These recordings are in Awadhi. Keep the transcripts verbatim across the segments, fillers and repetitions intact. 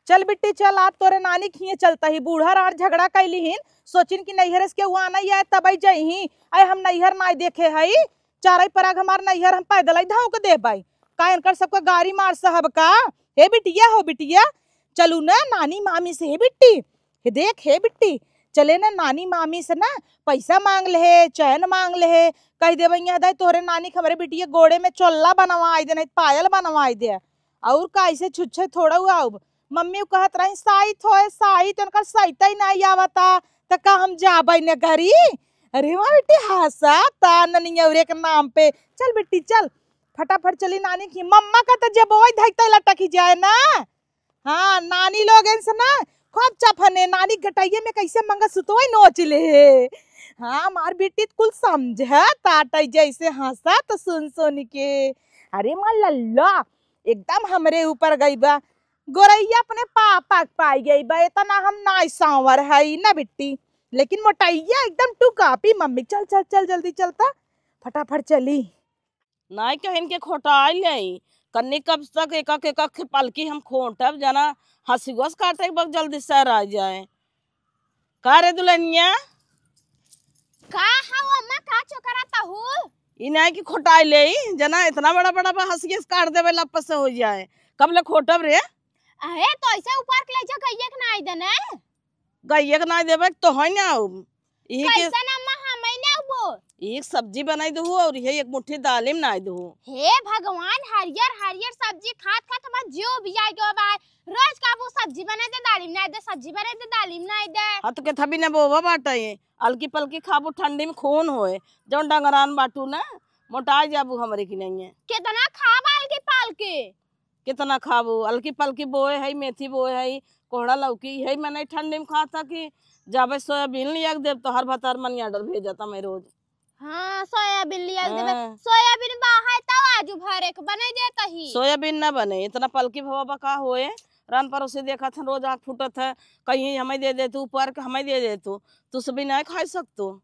चल बिट्टी चल, आज तोरे नानी खिए चलता ही। बूढ़ा रार झगड़ा कैली हिन, सोचिन कि नैहर से केहू आना ही आए तबई जइही। अरे हम नैहर नाई देखे हई, चारई पराग हमार नैहर, हम पैदल ही धौंक देबई। का इनकर सबका गाड़ी मार सहब का? हे बिटिया, हो बिटिया, चलू ना नानी मामी से। हे बिट्टी, हे देख, हे बिट्टी, चले ना नानी मामी से ना, पैसा मांग ले, चैन मांग ले, कह देबे, "यहाँ दाई तोहरे नानी के हमरे बिटिया गोड़े में चोल्ला बनवाई दे, नहीं पायल बनवाई दे।" और का ऐसे छुच्छे थोड़ा हुआ अब। मम्मी कहत रही, "साइत होए, साइत, उनकर साइत ही नहीं आवता, त का हम जाबे न घरी?" अरे वाह बेटी, हंसा ता ननियौरे के नाम पे। चल बेटी, चल, फटाफट चली नानी की। मम्मा का त जब वही धैते लटकी जाए ना। हाँ, नानी लोगन से ना खूब चफने, नानी गटैये में कैसे मंगलसूतवा नोच ले। हाँ, हमार बेटी त कुल समझे ताटै, जैसे हंसा त सुन सुन के। अरे माँ लल्ला, एकदम हमरे ऊपर गई बा। गोरैया अपने पापा के पाई गई बा, इतना हम नाई सांवर है ना बिट्टी, लेकिन मोटैया एकदम टू कापी। मम्मी, चल, चल, चल, जल्दी चलता, फटाफट चली। नाई कहिन के खोटाई लेई, कन्नी कब तक एकक एकक के पलकी हम खोटब, जना हंसुआ से काटे के वक्त जल्दी सर आ जाए। का रे दुल्हनिया? का हव अम्मा, का चोकरा तहू? ई नाई की खोटाई लेई, जना इतना बड़ा बड़ा बा, हंसुआ से काट देबे, लप्प से हो जाए। कब ले खोटब रे? अहे, तो ऐसे ऊपर के ले जा, गइया के नाई देने। गइया के नाई देबे तो है ना अब। इही के कैसन अम्मा, हम ही ना उबो। एक सब्जी बनाई दहु और यही एक मुट्ठी दालिम नाई दहु। हे भगवान, हरियर हरियर सब्जी खात खात हमार जियो बिया गयो बा। रोज का वो सब्जी बनाई दे, दालिम नाई दे, सब्जी बनाई दे, दालिम नाई दे। हाँ, तो के थबी ना बोवा बाटा ये। अलकी पलकी खाबू, ठंडी में खून होए। जौन डंगरान बाटू ना, मोटाई जाबू हमरे की नहीं है। कितना खाब अलकी पलकी? कितना खाबू? अलकी पलकी बोए है, मेथी बोए है, कोहड़ा लौकी है, मने ठंडी में खाता कि जाबे सोयाबीन लिया के देब, तोहर भतार money order भेजता मैं रोज। हाँ, सोयाबीन लिया के देबे। हाँ। सोयाबीन बा है तब आजू भरे के बने देत ही। सोयाबीन ना बने, इतना पलकी भवा बा का होए? रान परोसी देखत है, रोज आँख फूटत है, कहीं हमें दे दे तू, ऊपर के हमें दे दे तू, तू सब भी ना खाई सकतू।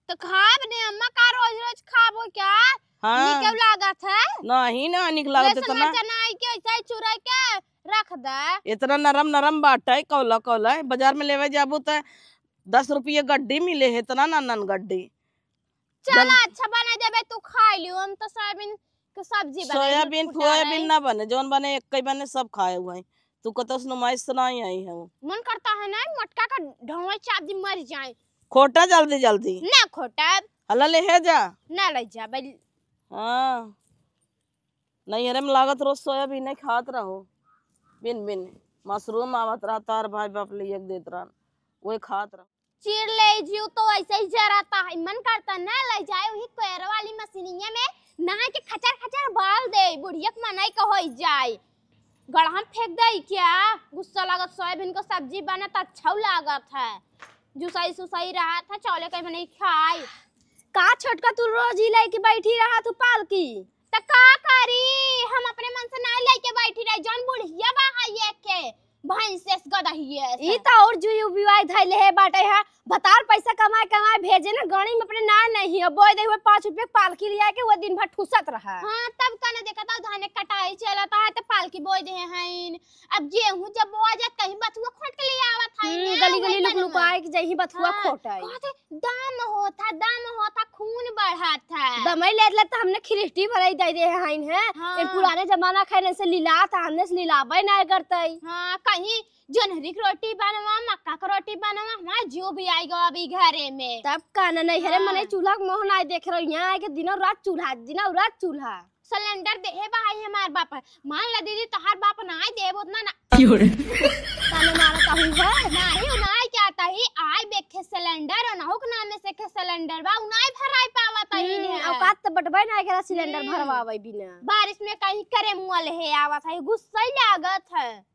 तो खाब ने अम्मा, का रोज रोज खाबो क्या? हाँ। निक लागत है? नहीं ना, निक लागत लहसुन इतना। मरचा ना आई के ऐसे ही चुरा के रख दे। इतना नरम नरम बाटे, कौला कौला है। बाजार में लेवे जाबू त दस रुपये गड्डी मिले है, इतना नन्नन गड्डी। चला, जन- अच्छा बना देबे, तू खाई लियो। हम तो सोयाबीन के सब्जी बनाई, सोयाबीन फुटफुटा फोयाबीन रही। ना बने, जौन बने एक ही बने, सब खाए हुए हैं। तू कतौ से नुमाइश से नहीं आई है वो। मन करता है ना, मोटका का ढौवा चाप दी, मर जाए। खोटा जल्दी जल्दी। ना खोटा। हला ले है जा। ना ले जा बल। हाँ। नहीं, अरे में लागत रोज सोयाबीन खात रहो। बिन बिन। मशरूम आवत रहा, तार भाई बाप ले एक देत रहन। वही खात रहो। चीर ले जीव तो ऐसे ही जराता है, मन करता ना ले जाए वही कोयर वाली मशीनिया में, नहा के खचर खचर बाल दे, बुढ़िया के मनई का होई जाए। गड़हम फेंक दे क्या? गुस्सा लागत, सोयाबीन का सब्जी बनत अच्छा लागत है, जुसाई सुसाई रहत है, चौले के मनई खाई। का छोटका तू रोज ही लेके बैठी रहा तू पालकी? त का करी, हम अपने मन से ना लेके बैठी रही, जौन बुढ़िया बा है ये के भैंसेस गदहिएस। ई त और जुई उबिवाई धइले हे बाटे है। बतार पैसा कमाए कमाए भेजे ना, गणी में अपने ना नहीं है। बोए दे हुए पाँच रुपये के पालकी लिया के वो दिन भर ठूसत रहा। हाँ, तब का ना देखा था, धाने कटाई चलता है तो पालकी बोए दे हैं। अब गेहूं जब बोआ जात, कहीं बथुआ खोट के ले आवत है हम्म, ना, गली वही गली लुक तनवा। लुकाए के जही बथुआ हाँ, खोट आई। कहते, "दम होता, दम होता, खून बढ़ाता।" दमई लेत लेत त हमने खिरिष्टी भरई दे दे हइन है। हाँ। इन पुराने जमाना खाइन से लीला था, हमने से लीलाबे ना करतई। हाँ, कहीं जोन्हरी के रोटी बनवा, मक्का के रोटी बनवा, हमार जिउ भी आई गवा अभी घरे में। तब का ना नहीं, हरे हाँ। मने चूल्हा के मोह ना देख रही, यहाँ आके दिनों रात चूल्हा, दिनों रात चूल्हा। सिलेंडर देहे बा है हमार बाप। मान ला दीदी, तोहार बाप ना आए देब उतना ना। क्यों रे? ताने मारा ताहू है? नाही, उ ना आए क्या ताही? आए बेखे सिलेंडर, ओनहु के नामे से के सिलेंडर बा, उ ना भराई पावत ही हम्म, ने। औकात त बटबे ना करा सिलेंडर हम्म। भरवावे बिना। बारिश में कहीं करे मुआ ले हे आवत है, गुस्सा ही लागत है।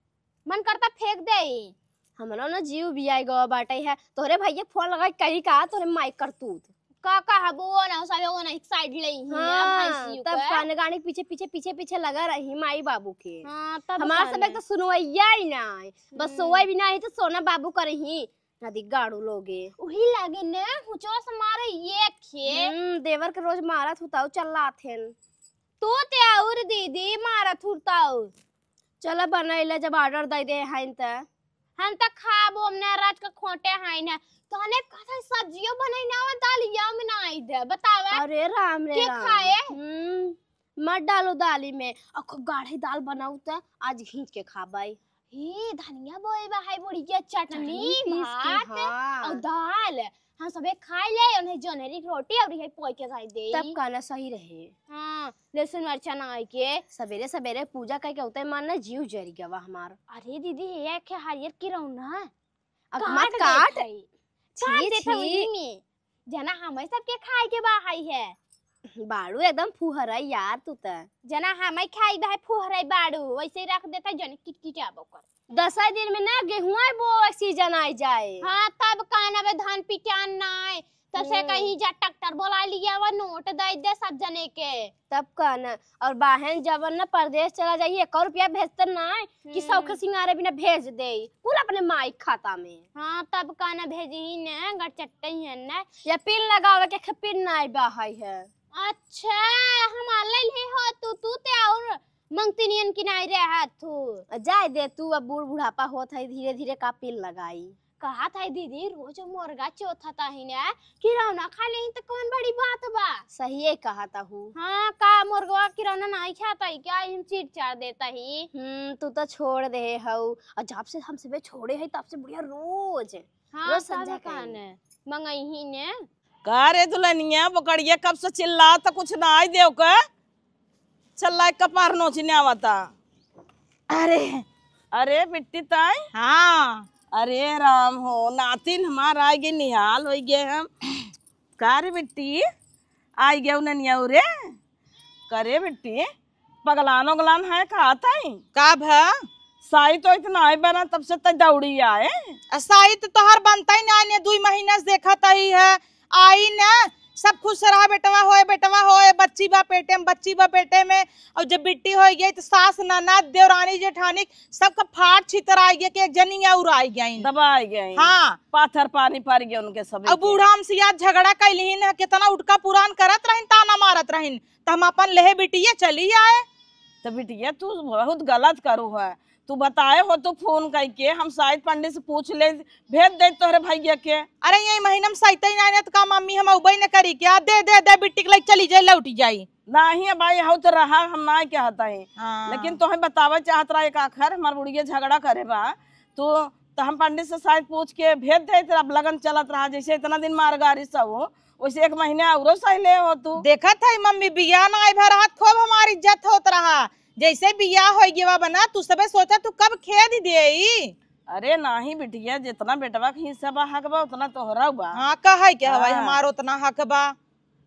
मन करता फेंक देई। हमरो न जीव बियाई गवा बाटे है। तोहरे भैया फोन लगाई कही का तोहरे माई करतूत। का कहबो ना, सब एगो ना एक साइड ले ही है, हाँ, भैंसियों तब के। कान गाने के पीछे, पीछे, पीछे, पीछे लगा रही माई बाबू के। हाँ, तब हमार कान सब एक है। तो सुनवैया ही ना है। बस हम्म। सोवे भी ना है तो सोना बाबू करे ही। नदी गाड़ू लोगे। उही लागे ना, हुचवा से मारे ये खे। हम्म, देवर के रोज मारत हुताऊ चल्लात हेन। तू ते और दीदी मारत हुताऊ। चला बनैले, जब order दे दे हैं त। हम त खाबो, हमने रात के खोटे हैं ना। तहने कथा सब्जियो बनाई ना आवे, दालिया में ना आई दे, बतावा। अरे राम रे के राम। खाए? हम्म, मत डालो दाली में। अ खूब गाढ़े दाल बनाऊ त आज घींच के खाबै। हे, धनिया बोए बा, है बुढ़िया, चटनी, चटनी पीस के, भात हाँ। और दाल। हम सबे खाई ले, उन्हें जनरी रोटी और यही पोई के खाई दे। तब का ना सही रहे। हाँ, लहसुन मरचा ना आई के। सबेरे सबेरे पूजा करके उतरे मन ना जीव जरी गवा हमार। अरे दीदी, ये के हरियर किरौना? अब काट मत काट। देत हई। छी, काट देत हई छी। वही में। जना हमें सबके खाए के बा हई है। बाड़ू एकदम फुहराई यार तू त। जना हमें खाई बा है फुहराई बाड़ू, वैसे ही रख देता जन किटकिटाबो कर। दसै दिन में ना गेहुआ बोवे के सीजन आई जाए। हाँ, तब कान अबे धान पिटान नाय, त से हम्म। कहीं जा ट्रैक्टर बोला लिया, वो नोट दे दे सब जने के। तब का न, और बाहन जवन न परदेस चला जाई, एको रुपया भेजते नाय कि हम्म। सौख सिंगारे बिना भेज दे, कुल अपने माई के खाता में। हाँ, तब का न भेजही न, गड़चट्टे ही है न। या पिन लगावे के खे-, पिन नाय बा है है। अच्छा, हमार ले ले हो तू, तू ते और मंगतिनियन की नाई रहा तू। जाए दे तू, अब बूढ़ बुढ़ापा होत है, धीरे धीरे का पिन लगाई। कहत है दीदी, रोज मुर्गा चोथता ही ना, किरौना खा लेही त कौन बड़ी बात बा? सहिए कहत हू। हाँ, का मुर्गवा किरौना नाई खाता ही क्या? हम चीट चार देता ही। हम्म, तू तो छोड़ दे हऊ, और जब से हम सबे छोड़े है तब से बुढ़िया रोज, हाँ, रोज तब संझा का खाई। ने मंगई ही ने। का रे दुल्हनिया, बोकड़िया कब से चिल्लात कुछ नाई देव का? चल्ला एक कपार नोचिने आवता। अरे। अरे बिट्टी ताई। हाँ। अरे राम हो, नातिन हमार आइ गए, निहाल होइ गए हम। का रे बिट्टी, आइ गए ननिया रे? करे बिट्टी, पगलान उगलान है का ताई? का भा? साई तो इतना आए बना तब से तै दौड़ी आए। आ साई तो तोहर बनता ही ना, ने दुई महीना से देखत ही है। आई ना, सब खुश रहा बेटवा होए, बेटवा होए, बच्ची बा पेटे में, बच्ची बा पेटे में। और जब बिट्टी हो गई तो सास ननद देवरानी जेठानी सबका फाट छितर आ गया कि एक जनी और आ गई। दबा आ गई। हाँ। पाथर पानी पड़ गया उनके सब अब के। बूढ़ा हमसे याद झगड़ा कैलिन है, कितना उठका पुरान करत रहिन, ताना मारत रहिन, तो हम अपन लेहे बिटिया चली आए। तो बिटिया तू बहुत गलत करू है, तू बताए हो तो फोन करके, हम शायद पंडित से पूछ ले, भेज दे तोहरे भैया के। अरे यही महीना में सैते ही ना, तो का मम्मी हम उबई न करी क्या? दे दे दे बिट्टी के लइके चली जाए, लौट जाई। नाही अब आई हो तो रहा, हम ना कहता है। हाँ। लेकिन तोहे बतावे चाहत रहा एक आखर, हमार बुढ़िया झगड़ा करे बा, तो, तो हम पंडित से शायद पूछ के भेज दे, अब लगन चलत रहा, जैसे इतना दिन मारगारी सब हो, वैसे एक महीने औरो सही ले हो तू। देखत है मम्मी, बियाह ना आए भर हाथ खूब हमार इज्जत होत रहा, जैसे बियाह हो गया बना, तू सबे सोचा तू कब खेद देई। अरे नाही बिटिया, जितना बेटवा के हिस्सा बा हक बा उतना तोहरा बा। हाँ, कहे के हवाई हाँ। हमार उतना हक बा।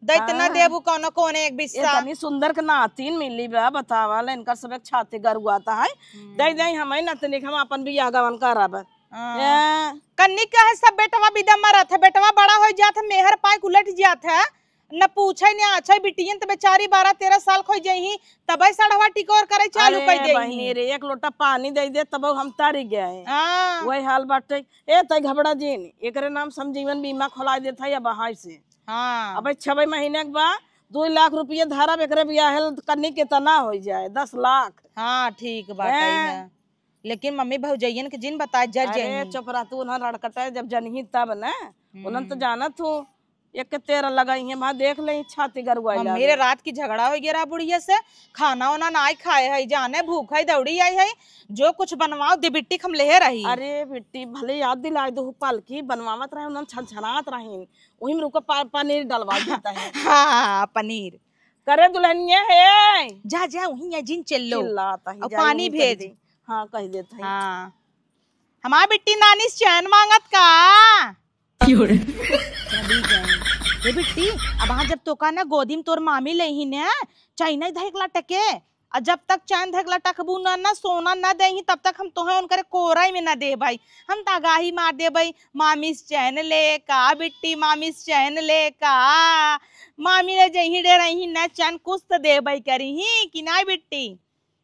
दैत न हाँ। देबू कौनो कोने एक बिस्सा। इतनी सुंदर के नातिन मिली बा, बतावा ले, इनकर सब एक छाती गरुआता है। हम्म। दे दे हमें नतनी के, हम अपन बियाह गवन करब। हाँ। ए। कन्नी कहे सब बेटवा बिदा मरत है, बेटवा बड़ा हो जात है, मेहर पाए के उलट जात है, न पूछे न आछे, बिटियन त बेचारी बारह तेरह साल खोई जइही, तबे सड़वा टिकोर करे चालू अरे कर देही। बहिनी रे, एक लोटा पानी दे दे तब हम तारी गए। हाँ। वही हाल बाटे। ए तै घबड़ा जीन, एकरे नाम संजीवन बीमा खोला देत है अब हाय से। हाँ। अबे छवे महीने के बाद दो लाख रुपये धरब, एकरे बियाह कन्नी कितना हो जाए, दस लाख। हाँ, ठीक बात है हैं? है। लेकिन मम्मी भौजैयन के जिन बताए जर अरे जाइहीं। चुप रह तू, ना रड़कटे, जब जनही तब न। हम्म। उन्हन तो जानत हो, एक के तेरह लगाई है, वहाँ देख ले, छाती गरुआई मम्मी लागे। रे रात की झगड़ा हो गया रहा बुढ़िया से, खाना वाना ना खाए है, जाने भूख है, दौड़ी आई है, जो कुछ बनवाओ दे बिट्टी हम लेहे रही। अरे बिट्टी, भले याद दिलाए दो, पालकी बनवावत रहे, उन्हन छनछनात रही, वही में रुको पा-, पनीर डलवा देता है। हाँ, पनीर। करे दुल्हनिया है। जा, जा, वहीं या जिन चल लो। चिल्लाता है, और जा, पानी यहीं कर भेज। दे। हाँ, कह देता है। हाँ। हमार बिट्टी नानी से चैन मांगत का? क्यों रे? चली जाए। ए बिट्टी, अब हाँ जब तोका ना गोदी में तोर मामी लेही ने, चैन धैक लटके, और जब तक चैन धैक लटकबू ना, ना सोना ना देही, तब तक हम तोहे उनकरे कोरई में ना देबई। हम तगाही मार देबई, "मामी से चैन ले का बिट्टी, मामी से चैन ले का।" मामी ले जही डे रही ना चैन, कुछ तो देबई करी ही कि ना बिट्टी?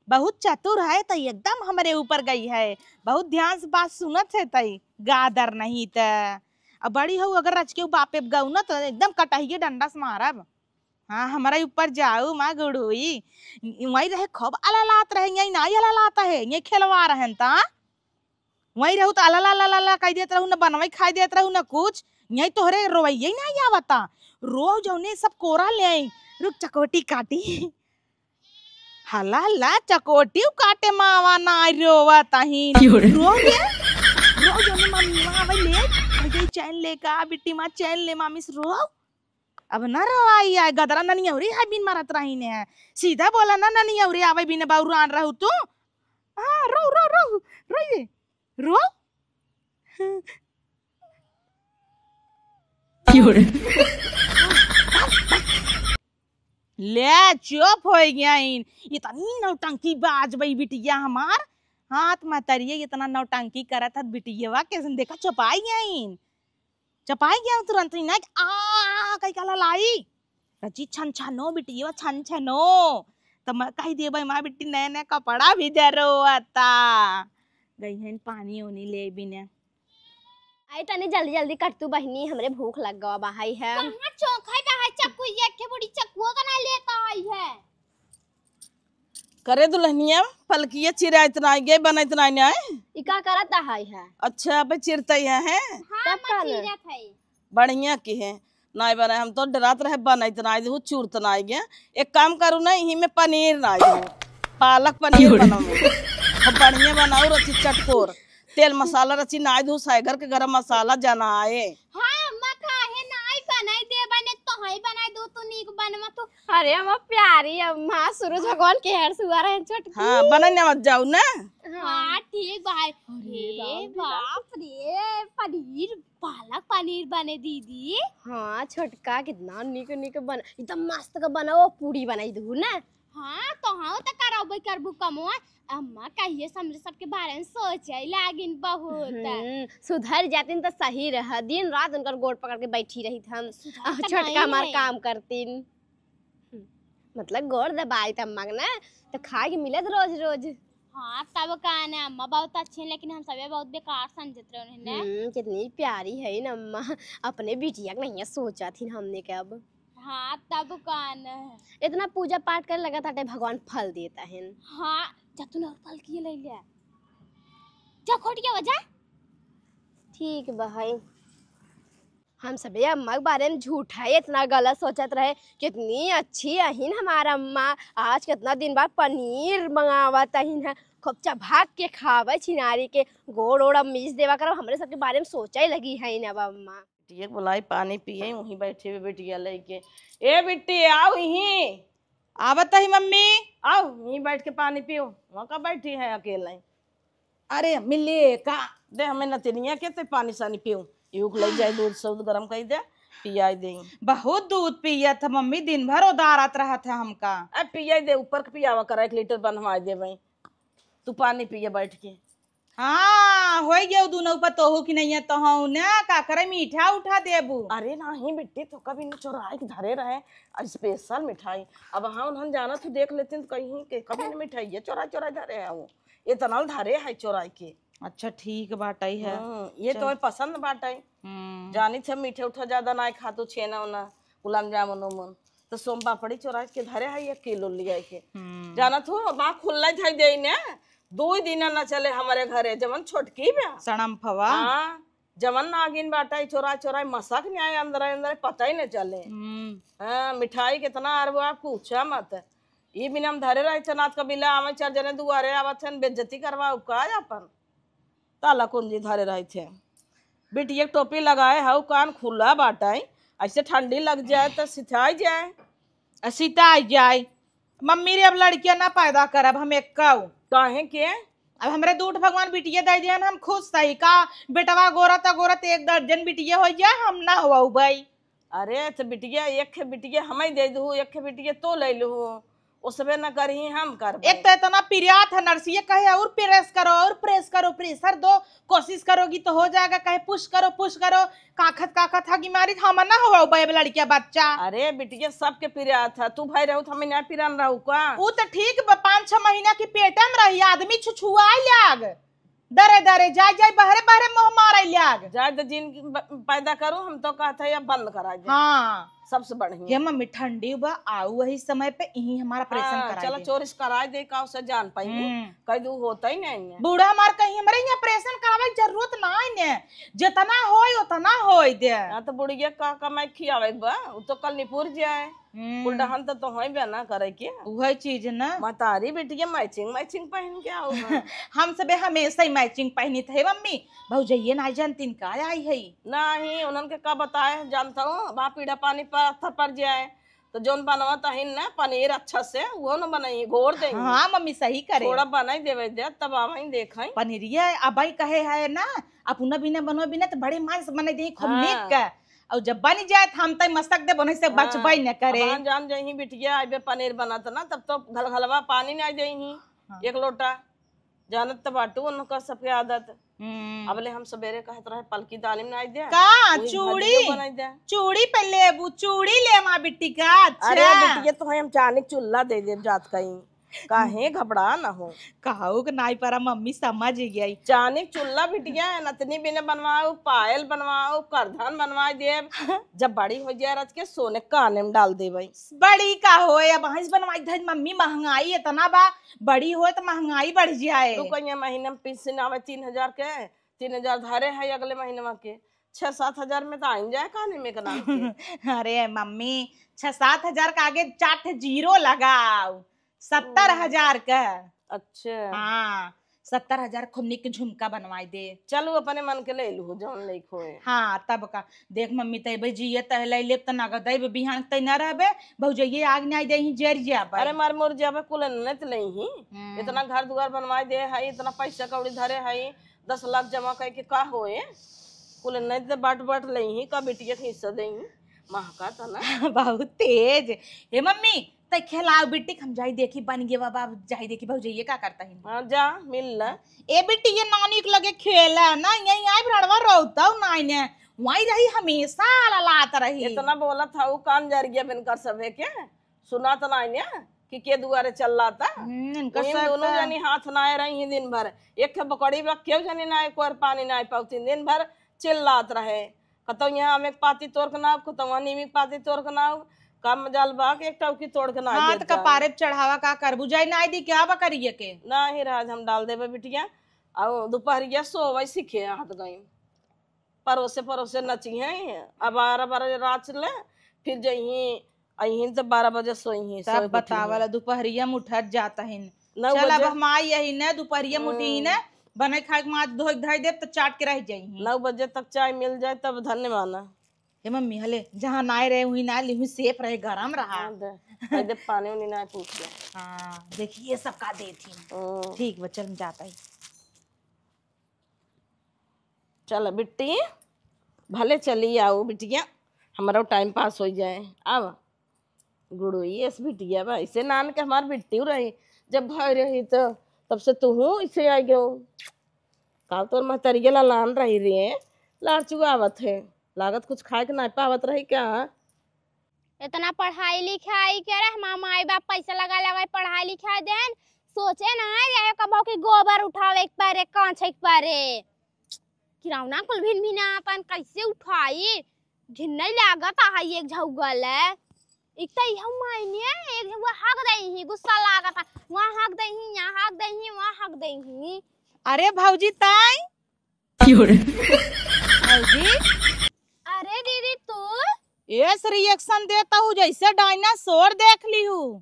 बहुत चतुर है, तई एकदम हमरे ऊपर गई है, बहुत ध्यान से बात सुनत है, तई गादर नहीं त। अब बड़ी हो, अगर रच के बापे गऊ ना, तो एकदम कटहिए डंडा से मारब। हाँ, हमरा ऊपर जाऊ, माँ गुड़ुई। वही रहे, खूब अललात रहे, यही नाई अललात है, यही खेलवा रहन ता। वही रहू त अलला, अलला, अलला कह देत रहू, न बनवई खाई देत रहू, न कुछ। यही तोहरे रोवैया ही नाई आवता। रो जौने सब कोरा ले आई। रुक, चकोटी काटी। हला ला, चकोटी काटे मावा नाई रोवत ही। क्यों रे? रो रे। रो जौने मम्मी माँ आवे ले। अरे चैन ले का, बिट्टी माँ चैन ले, मामी से रो। अब न रोवाई आए, गदरा ननियौरी है बिन मारत रही ने। सीधा बोला ना, ननियौरी आवे बिन बौरान रहू तू। हाँ, रो, रो, रो, रो ये, रो। क्यों रे? ले, चुप हो गया इन। इतनी नौटंकी बाज बई बिटिया हमार। हाथ महतरिये इतना नौटंकी करत हत बिटियवा के, देखा चुपाई गया इन। चपाई गया तुरंत ही ना कि आ, कई काला लाई। रची छन छनो बिटिया, छन छनो। त मैं कही देबे, माँ बिट्टी नया नया कपड़ा भी दे रोता। गई हैं पानी ओनी ले बिना। आई तनी जल्दी जल्दी कट तू बहिनी, हमरे भूख लग गवा बा, हाय है। कहाँ चौक है बा, हाय चक्कू, ये के बड़ी चक्कुआ का ना लेता आई है। करे दुल्हनिया, पलकिया चिराइत नाई गे, बनइत नाई नाई। ई का करत है, है? अच्छा, अब चिरतई है, हैं? हाँ, तब का ना? चिरत है। बढ़िया की है, नाई बनाए, हम तो डरात रहे बनइत नाई देहू, चूरत नाई गे। एक काम करू ना, इही में पनीर नाई देहू, पालक पनीर क्यों रे? बनाऊ। हम बढ़िया बनाऊ, रची चटकोर, तेल मसाला रची नाई देहू, साइगर के गरम मसाला जनाए। हाँ, अम्मा काहे नाई बनाई दे, बने तो हई बनाई दो, तू नीक बनवा तू। अरे अम्मा प्यारी अम्मा, सूरज भगवान के हर सुआ रहे छोटकी। हाँ, बने ना मत जाऊ ना। हाँ, ठीक बा। अरे हे राम, बाप रे, पनीर, पालक पनीर बने दीदी। हाँ, छोटका कितना निक निक बन, एकदम मस्त का बना, वो पूरी बनाई दू ना। हाँ, तो हाँ, तो करबे करबू कमवा। अम्मा कहिए से हमरे सबके बारे में सोचे लागिन बहुत। हम्म, सुधर जातिन तो सही रह, दिन रात उनकर गोड़ पकड़ के बैठी रहित हम। सुधर आ, तो छोटका गई हमार है। काम करतिन। मतलब गोड़ दबाई त अम्मा के ना, त खाए के मिलत रोज रोज। हाँ, तब का ना, अम्मा बहुत अच्छी हैं, लेकिन हम सबे बहुत बेकार समझत रहे उन्हें ना। हम्म, कितनी प्यारी है ना अम्मा, अपने बिटिया के नहीं सोचत ही हमने के अब। हाँ, तब का ना। इतना पूजा पाठ करे लगा ताटे, भगवान फल देता है। हाँ, जा तू ना और फल किए ले ले। जा खोटिया बजा। ठीक बा है। हम सबे अम्मा के बारे में झूठा ही इतना गलत सोचत रहे। कितनी अच्छी अहिन हमार अम्मा, आज कितना दिन बाद पनीर मंगावत अहिन है, खूब चबाक के खावे छिनारी के, गोड़ ओड़ अब मीस देवा करब, हमरे सबके बारे में सोचे लगी है अब अम्मा। बिटिया के बुलाई, पानी पिए, वहीं बैठे हुए बिटिया लेके। ए बिट्टी, आओ यहीं। आवत ही मम्मी। आओ, यहीं बैठ के पानी पियो। वहाँ का बैठी है अकेले? अरे अम्मी, ले का दे हमें नतिनिया के, ते पानी सानी पियो। यूक ले जाए, दूध सऊध गरम कर दे, पियाई दे। बहुत दूध पियत है मम्मी, दिन भर उदारत रहत है हमका। अब पियाई दे, ऊपर के पियावा करा, एक लीटर बनवाई दे भाई। तू पानी पिए बैठ के। हाँ, होई गयो दुनो पतोहू की नैया तो हूँ ना, का करे मीठा उठा देबू। अरे नाही बिट्टी, तो कभी न चोराई के धरे रहे, स्पेशल मिठाई। अब हाँ उन्हन जाना तो देख लेते तो कहीं के कभी न मिठाई ये चोराई चोराई धरे है वो, इतना धरे है चोराई के। अच्छा ठीक बाटई है। हम्म, ये चल। तो पसंद बाटई। हम्म। जानी थे मीठे उठा ज्यादा ना खातू, छेना उना, गुलाब जामुन उमुन। तो सोम पापड़ी चोरा के धरे है एक किलो लिया के। हम्म। जानत हो, बा खुल्ला धई दे ने, दो दिन न चले हमारे घरे, जवन छोटकी बा। सड़म्फवा। हाँ, जवन नागिन बाटा, ई चोरा चोरा मसक न्याय अंदर अंदर पता ही न चले। हम्म। हाँ, मिठाई कितना अरबा, पूछा मत। ई बिना हम धरे रहे थे, नाथ कबीला आवे, चार जने दुआरे आवत हन, बेइज्जती करवा उपका अपन। ताला कुंजी धरे रहे थे। बिटिया के टोपी लगाए हऊ, कान खुला बाटई, ऐसे ठंडी लग जाए तो सिताई जाए। आ, सिताई जाए। मम्मी रे, अब लड़कियां ना पैदा करब हम एक्कऊ। काहे के? अब हमरे दूठ भगवान बिटिया दे दिहन, हम खुश सही का? बेटवा गोरा त गोरा त एक दर्जन बिटिया हो जाए, हम ना होऊ भाई। अरे, तो बिटिया, एक खे बिटिया हमें दे दू, एक खे बिटिया तो ले लू, ओसबे न करही, हम करबे। एक तो इतना पिरात है, नर्सिया कहे, "और प्रेस करो, और प्रेस करो, प्रेशर दो, कोशिश करोगी तो हो जाएगा," कहे, "पुश करो, पुश करो," काखत, काखत हगी मारी, हम ना हो बे लड़किया बच्चा। अरे बिटिया, सबके पिरात है, तू भाई रहू तो हमें ना पिरान रहू का? ऊ तो ठीक बा, पाँच छह महीना की पेटे में रही, आदमी छुछुआई लाग। दरे दरे जाए जाए, बहरे बहरे मोह मारे लाग। जाए तो जिन ब-, पैदा करूँ, हम तो कहते हैं, अब बंद करा जाए। हाँ। सबसे बढ़िया। हे मम्मी, ठंडी बा, आऊ वही समय पे यही हमारा ऑपरेशन हाँ, करा चलो दे। चोरिस करा दे, का उसे जान पाई। हम्म। कह दू होता ही नहीं है। बूढ़ा हमार कहीं हमरे यहाँ ऑपरेशन करावे की जरूरत ना है ने, जितना होय उतना होय दे। हाँ, तो बुढ़िया का कमाई खियावे के बा, उ तो कल निपुर जाए। हम्म। कुल डहन तो तोहई बे ना करे के। उहे चीज ना। महतारी बिटिया matching matching पहन के आओ ना। हम सबे हमेशा ही matching पहनित है मम्मी। भौजइये ना जानतीन का आई है। नहीं, उन्हन के का बताए, जानता हूँ, वहाँ पीढ़ा पानी पत्थर पर जाए, तो जौन बनवा तहिन ना पनीर अच्छा से, वो न बनाई, घोर दे। हाँ मम्मी, सही करे। थोड़ा बनाई देवे दे, तब आवई देखई। पनीरिया अबई कहे है ना, अपना बिना बनवा बिना तो बड़े मान से बनाई दे, खूब हाँ। नीक का। और जब बन जाए, तो हम तई मसक दे, बनई से हाँ। बचबई न करे। अब हम जान जाई ही बिटिया, आइबे पनीर बनत ना, तब तो घलघलवा पानी नहीं दे ही, हाँ। एक लोटा। जानत त बाटू उनका सबके आदत। हम्म। अबले हम सबेरे कहत रहे, पलकी दालिम ना दे, का? वही चूड़ी? भजियो बनाई दे। चूड़ी पे लेबू, चूड़ी ले माँ बिट्टी का। अच्छा। अरे बिटिया, तो हम चानी चुल्ला दे देब जात कहीं, काहे घबरा ना हो। कहू के नाई परा मम्मी समझ गई। चानी चुल्ला बिटिया, नतनी बिने बनवाओ, पायल बनवाओ, करधन बनवा देब। जब बड़ी हो जाए रच के सोने काने में डाल देबई। बड़ी का होए, अब हंस बनवाई धज मम्मी, महंगाई इतना बा, बड़ी होए तो महंगाई बढ़ जाए। दू कहिया महीने में पेंशन आवे तीन हजार के, तीन हजार धरे है अगले महीनवा के, छह सात हजार में तो आइन जाए काने में एक नाम के। अरे मम्मी, छह सात हजार का आगे चार ठे जीरो लगाओ, सत्तर हजार का। अच्छा। हाँ, सत्तर हजार खूब निक झुमका बनवाई दे। चलू, अपने मन के ले लू, जौन लेक होए। हाँ, तब का। देख मम्मी, तैबे जिए तह ले लेब त नगद अइबे, बिहान तै ना रहबे, भौजइये आग नहीं दे ही जर जाबे। अरे मर मोर जाबे, कुल नहीं त नहीं ही। हम्म। इतना घर दुआर बनवाई दे है, इतना पैसा कौड़ी धरे है, दस लाख जमा करके का होए? कुल नहीं त बांट बांट ले ही, का बिटिया के हिस्सा दे ही, महका त ना। बहुत तेज। हे मम्मी, तै खेलाओ बिट्टी, हम जाई देखी बन गए बाबा, जाई देखी भौजइये का करता है। हाँ, जा, मिल ला। ए बिट्टी, ये नानी के लगे खेला ना, यहीं आई भरड़वा रोता हूँ ना इन्हें, वहीं रही हमेशा ललात रही। इतना बोलत हऊ, कान जर गया बिनकर सभे के, सुनात ना इन्हें कि के दुआरे चल लाता। हम्म, इनकर वहीं सब दोनों का जनी हाथ नाए रही ही दिन भर, एक के बकड़ी बा, केहू जनी नाए कोर पानी नाए पाउती, दिन भर चिल्लात रहे। कतौ यहाँ आम एक पाती तोड़ के ना, कतौ वहाँ नीम एक पाती तोड़ के ना, का मजाल बा कि एक टौकी तोड़ के ना हाथ देत का जाए। पारे पे चढ़ावा का करबू, जाई ना दी क्या बा करिए के? नाही राज, हम डाल देबे बिटिया। और दोपहरिया सोवै सीखे हाथ गई, परोसे परोसे नची हैं, अब बारह बारह रात ले, फिर जइहीं, अइहीं तो बारह बजे सोइहीं, तब सोए के उठी बतावला, हैं। दोपहरिया में उठत जात हिन। नौ चल, अब बजे। हम आई यही ने, दोपहरिया में उठी ही ने, हम्म। बने खाए के माज धोए धाई देब, तो चाट के रह जाई ही। नौ बजे तक चाय मिल जाए, तब धन्य माना। हे मम्मी, हले, जहाँ नाय रहे, वहीं ना लिहू, सेफ रहे, गरम रहा। हाँ, दे। कह दे, पानी उनी ना पूछ ले। हाँ, देखिए, सब का देत ही। हम्म। ठीक बा, चल, हम जाता ही। चल बिट्टी, भले चली आओ बिटिया, हमारा टाइम पास हो जाए। अब गुड़ुई ऐस बिटिया बा, ऐसे नान के हमार बिट्टी रही, जब भय रही तो तब से तू हूँ इसे आ गयो। का तोर महतरिया ला लान रही रे, लार चुआवत है, लागत कुछ खाए के ना पावत रही का? इतना पढ़ाई लिखाई के रे, हमार माई बाप पैसा लगा लगा पढ़ाई लिखाई देन, सोचे ना रहे कबो कि गोबर उठावे के परे, कांचे के परे। किरौना कुल भिन भिन आपन कैसे उठाई, घिन्नई लागत है एक झौगल। एक तो यह मायने एक झौगल हक दई ही, गुस्सा लागत है, वहाँ हक दई ही, यहाँ हक दई ही, वहाँ हक दई ही। अरे भौजी ताई, क्यों रे? भौजी? अरे दीदी, तू? एस reaction देता हूँ जैसे डायनासोर देख ली हूँ।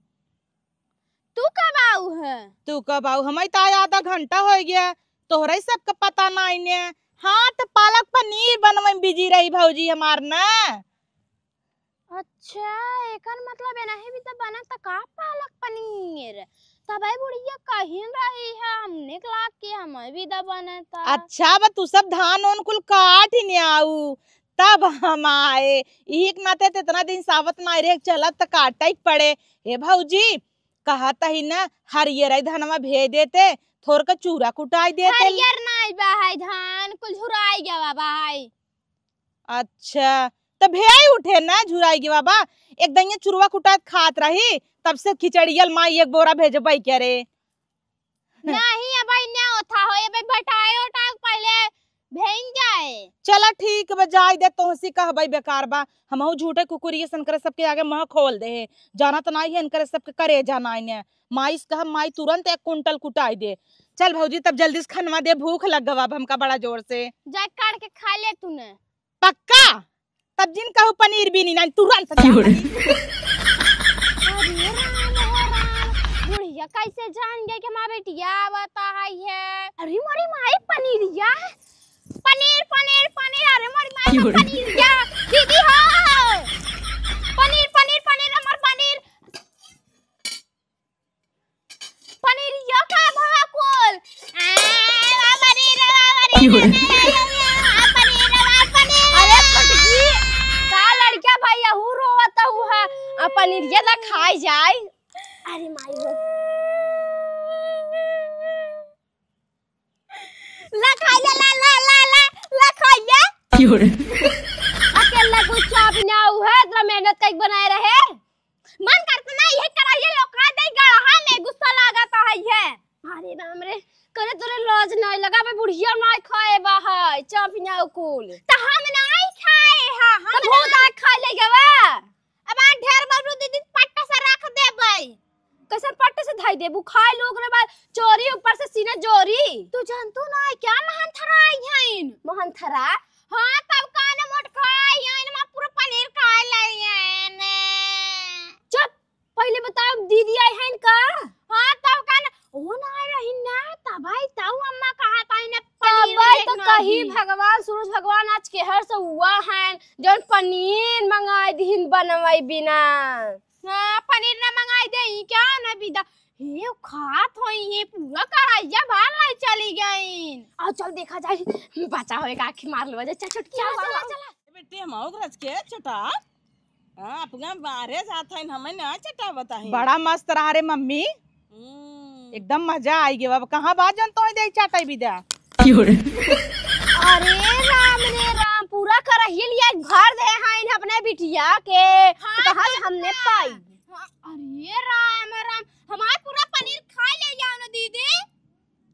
तू कब आऊ है? तू कब आऊ? हमें तो आज आधा घंटा हो गया, तोहरे सबका पता नहीं ने। हाँ, तो पालक पनीर बनवे में बिजी रही भौजी हमार ना। अच्छा, एकर मतलब एनाही भी तो बनत त का पालक पनीर? तबे बुढ़िया कहिन रही है, हमने के लाग के हमें भी द बनत। अच्छा, बा तू सब धान ओन कुल काट ही ने आऊ, तब हम आए। इही के नाते त इतना दिन सावत ना रहे, चलत त काटे के पड़े। हे भौजी, कहत ही ना, हरियर धनवा भेज देते, थोड़ के चूरा कुटाई देते। हरियर नाई बा है धान, कुल झुराई गवा बा है। अच्छा, त भेई उठे ना झुराई के बाबा, एक दइया चुरवा कुटात खात रही, तब से खिचड़ियल माई एक बोरा भेजबई करे। नहीं, अब आई ना था हो, ये बे बटाए उटाए पहले भेज जाए। चला ठीक बा, जाए दे, तोहसी कहबई बेकार बा। हमहू झूठे कुकुरिये सन करे सबके आगे मुँह खोल दे है। जानत नाई है इनकरे सबके करेजा नाई ने। माई से कहब, माई तुरंत एक कुंटल कुटाई दे। चल भौजी, तब जल्दी से खनवा दे, भूख लग गवा अब हमका बड़ा जोर से। जा काट के खा ले तूने। पक्का? तब जिन कहू पनीर भी नहीं, नहीं, तुरंत से। अरे राम, हो राम, बुढ़िया कैसे जान गई कि हमार बेटिया आवता है, है? अरे मोरी माई, पनीरिया, पनीर, पनीर, पनीर, अरे मोरी माई, पनीरिया, दीदी हो, पनीर, पनीर, पनीर, हमार पनीर, पनीरिया का भवा कुल। आ, बाबा रे, रे, बाबा रे, क्यों रे? रे, रे, रे, रे, आ, पनीर, आ, पनीर। अरे फटकी, का लड़का भाई यहू रोवत हुआ है? आ, पनीरिया ला खाई जाए। अरे माई रे। ला खाई ले, ला, ला, ला, ला, ला खाई ले। क्यों रे? अकेला कुछ चाप ना हुआ है, इतना मेहनत कई बनाए रहे। मन करत ना, ये कराइए लोका दे गड़हा में गुस्सा लागत है ये। अरे राम रे, करे तोरे लाज नाई लगा बे, बुढ़िया नाई खाए बा है, चापिया कुल। त हम नाई खाए हा, हम त भूत ना आँख खाए ले गवा। अब आ ढेर बबलू दीदी पट्टा से रख देबै। कैसन पट्टे से धाई देबू? खाए लोग रे बा, चोरी ऊपर से सीना जोरी। तू जानतू ना है क्या महंथरा आई हईन? महंथरा? हाँ, तब काने मोट खाई हईन, मा पूरा पनीर खाए लाई हईन। चुप, पहले बताओ दीदी आई हईन का? हाँ, तब काने वो ना आई रही ना, तब आई, तब अम्मा कहा था इन्हें पनीर तब आई तो देखना कही ही। भगवान, सूरज भगवान आज केहर से हुआ है, जौन पनीर मंगाई दिहिन बनवाई बिना। हाँ, पनीर ना मंगाई दे, ई क्या ना बिदा। हे, खात होई, हे पूरा कढ़ाइया भर लाई चली गईन। आओ चल देखा जाए, बचा होए का आँखी मार लो, चल छोटकी, चला, चला, चला। चला। बेटी, हम आओ रच के चटा। हाँ, अपना बाहरे जात है, हमें ना चटा बताही। बड़ा मस्त रहा रे मम्मी। हम्म। एकदम मजा आई गयो। अब कहाँ बात जन तोहे दे चाटे बिदा? क्यों रे? अरे राम रे राम, पूरा करहिया लिया भर दे हैं इन अपने बिटिया के। हाँ, तो कहाँ से हमने पाई? हाँ, अरे राम राम, हमार पूरा पनीर खा ले जाओ ना दीदी।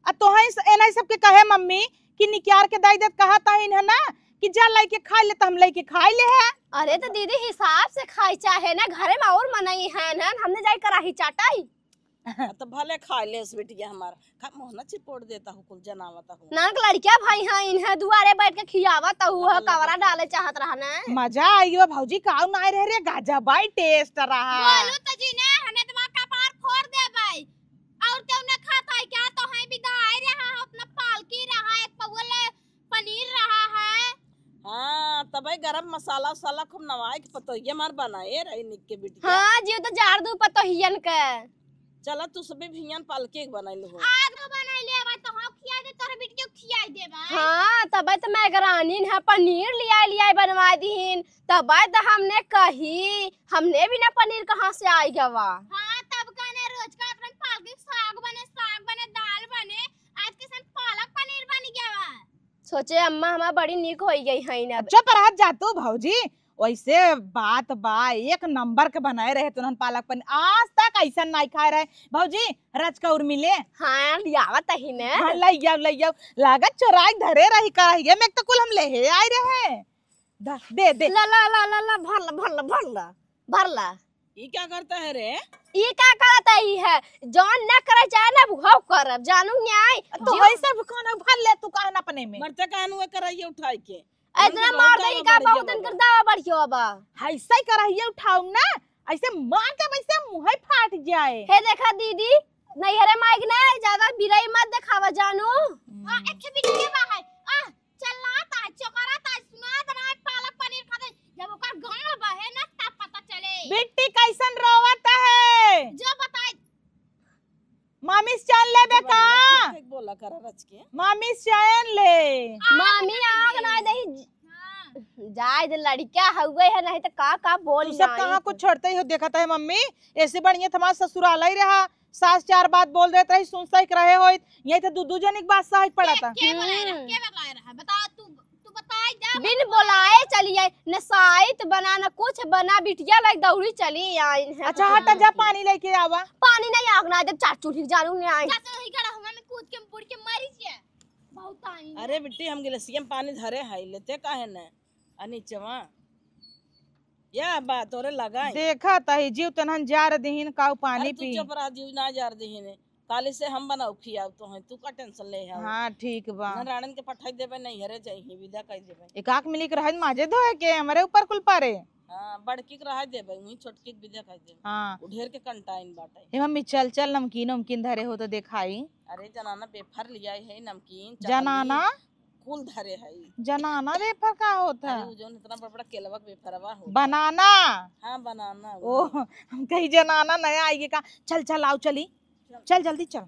आ तोहे स-, एनाही सबके कहे मम्मी कि निक्यार के दाई देत कहा ताहिन है ना कि जा लइके खाई ले, त हम लइके खाई ले है। अरे तो दीदी हिसाब से खाई चाहे ना, घरे में और मनई है ना, हमने जाई कराही चाटाई। तो भले खाई लेस बिटिया हमार, खा मोहना चिपोड़ देता हूँ कुल जनावता हूँ। नानक लड़किया भाई हैं, इन्हें दुआरे बैठ के खियावत हूँ, लगा, लगा। कवरा डाले चाहत रहने। मजा आई बा भौजी, काऊ ना आए रहे रे, गजब बाई टेस्ट रहा। बोलू तो जी ने, हने दिमाग का पार फोड़ दे भाई। और क्यों ना खाता है क्या? तो है बिदा आए रहा, अपना पालकी रहा, एक पौवा ले पनीर रहा है। हाँ, तबे गरम मसाला उसाला खूब नवाई के पतोहिया मार बनाए रही निक के बिटिया। हाँ जी, वो तो जार दू पतोहियन के। चला तू सबे भियन पालके के बनाई लो। आज तो बनाई ले, अब तो हम खिया दे, तोरे बिटिया खियाई दे भाई। हाँ, तबे तो मैं गरानीन है पनीर लिया लिया बनवा दीन, तबे तो हमने कही, हमने बिना पनीर कहाँ से आई गवा। हाँ, तब कहने रोज का अपन पालके साग बने, साग बने, दाल बने, आज के सन पालक पनीर बन गवा। सोचे अम्मा हमार बड़ी नीक होई गई है ना। चुप रह जा तू भौजी, वैसे बात बा, एक नंबर के बनाए रहे तुनन पालक पनीर, आज तक ऐसा नहीं खाए रहे। भौजी, रच का उर्मी ले। हाँ, लियावत ही ने। हाँ, लई जाओ, लई जाओ। लागत चोराई धरे रही का, ये में तो कुल हम लेहे आए रहे। दा, दे, दे। ला, ला, ला, ला, ला, भर ला, भर ला, भर ला, भर ला। ई क्या करता है रे? ई का करता ही है? जौन न करे चाहे ना, वो करब, जानू न्याय। तो जी। वैसे भी खाना भर ले तू कहन अपने में। मरते कहन वो कराइए उठाई के। इतना मार दे का बहुत दिन कर दवा बढ़ियो बा। ऐसे ही कराइए उठाऊ ना, ऐसे मार दे वैसे मुँह फाट जाए। हे देखा दीदी, नैहरे माइक ना ज्यादा बिरई मत देखावा जानू। आ, एक बिटिया बा है। आ, चलाता, चोकराता, सुनात ना, पालक पनीर खाते। जब ओकर गाँड़ बहे ना, तब पता चले। बिट्टी कैसन रोवत है? जो बताई। मामी से चैन लेबे का? ठीक, ठीक बोला करा रच के। मामी से चैन ले। मामी आग ना दही। हाँ। जाए दे, लड़का हउवे है, नहीं तो का, का बोल तू सब जाई। कहाँ कुछ छोड़ते ही हो, देखत है मम्मी, ऐसे बढ़िया तो हमार ससुराल ही रहा। सास चार बात बोल देत रही, सुन सही रहे होइत, यही तो दू दू जनी के बात सही पड़ता। के, के बोलाए रहा, हम्म। के बोलाए रहा? बताओ तू, तू बताई जा। बिन बोलाए चली आई, न साइत बना, न कुछ बना, बिटिया लाइक दौड़ी चली आई है। अच्छा, हटा जा, पानी लेके आवा। पानी नहीं, आग ना दे, चार चूल्ही जानू नहीं आई। चाचा, वही गड़ा हुआ में कूद के बुड़ के मरी जिया। बहुत आई। अरे बिट्टी, हम गिलसिया में पानी धरे है, लेते काहे न? अनिचवा, या बा तोरे लगाई। देखा तही जीव तनहन जार दिहिन, काऊ पानी अरे तू पी। चुप रह, जीव ना जार दिहिन। काले से हम बनाऊ खियाऊ तो हैं, तू का टेंशन ले है? हाँ, ठीक बा। ना राणन के पठाई देबे, नहीं हरे जाई ही, विदा कर देबे। एक आँख मिली के रहे, माजे धोए के, हमरे ऊपर कुल पारे। हाँ, बड़की के रहे देबे, वहीं छोटकी के विदा कर देबे। हाँ। वो ढेर के कंटाइन बाटे। ए मम्मी, चल, चल, नमकीन उमकीन धरे हो तो देखाई। अरे, जनाना बेफर लिया है, नमकीन, चटनी, जनाना? कुल धरे है। जनाना बेफर का होता है? अरे, वो जौन इतना बड़ा बड़ा केलवा के बेफरवा होता है। बनाना? हाँ, बनाना, ओ, वो। हम कहीं जनाना नया आइए का। चल, चल, आओ, चली। चल। चल, जल्दी चल।